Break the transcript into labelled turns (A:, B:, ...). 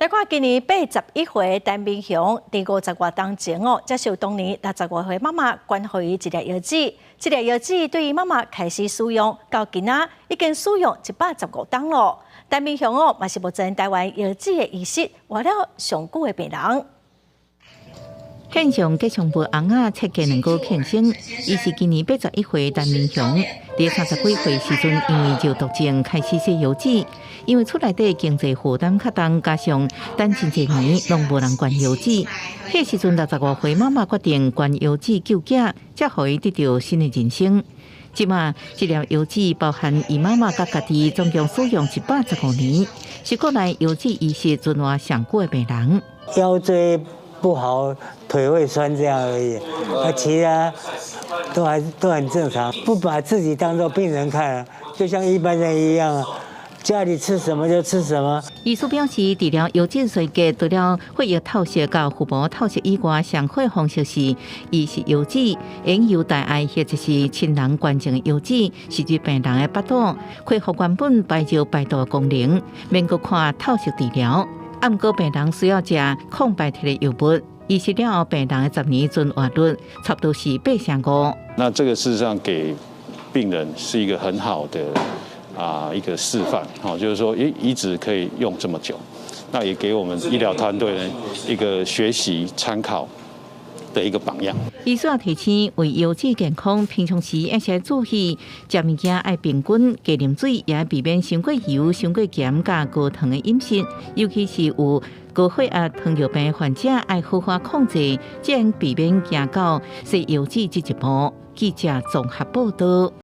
A: 來看今年81歲陳明雄，佇50外冬前哦，接受當年65歲媽媽捐予伊一粒腰子，這粒腰子對伊媽媽開始使用，到今仔已經使用115冬囉。陳明雄哦，嘛是目前台灣腰子的移植活了上久的病人。
B: 獻上吉祥物尪仔設計兩個慶生，伊是今年81歲陳明雄，佇30幾歲時陣，因為尿毒症開始洗腰子，因為厝內底經濟負擔較重，加上等真濟年攏無人捐腰子，彼時陣65歲媽媽決定捐腰子救囝，才予伊得著新的人生。這馬這粒腰子包含伊媽媽佮家己總共使用115年，是國內腰子移植存活上久的病人。
C: 腰椎不好，腿會痠這樣而已，啊，其他都還都很正常，不把自己當做病人看，就像一般人一樣，家裡吃什麼就吃什麼。
B: 醫師表示，治療腰子衰竭，除了血液透析佮腹膜透析以外，上好方式是移植腰子，應由大愛或者是親人捐贈的腰子，是對病人的腹肚恢復原本排尿排毒的功能，免閣看透析治療。啊，毋過病人需要食抗排斥的藥物，移植了後病人的10年存活率差不多是85%。
D: 那這個事實上給病人是一個很好的一個示範，好，就是說，誒，移植可以用這麼久，那也給我們醫療團隊呢一個學習參考的一個榜樣。
B: 醫師提醒，為腰子健康，平常時要先注意，食物件愛平均，加啉水，也避免傷過油、傷過鹹佮高糖的飲食，尤其是有高血壓、糖尿病患者，愛好好控制，才能避免行到洗腰子這一步。記者綜合報道。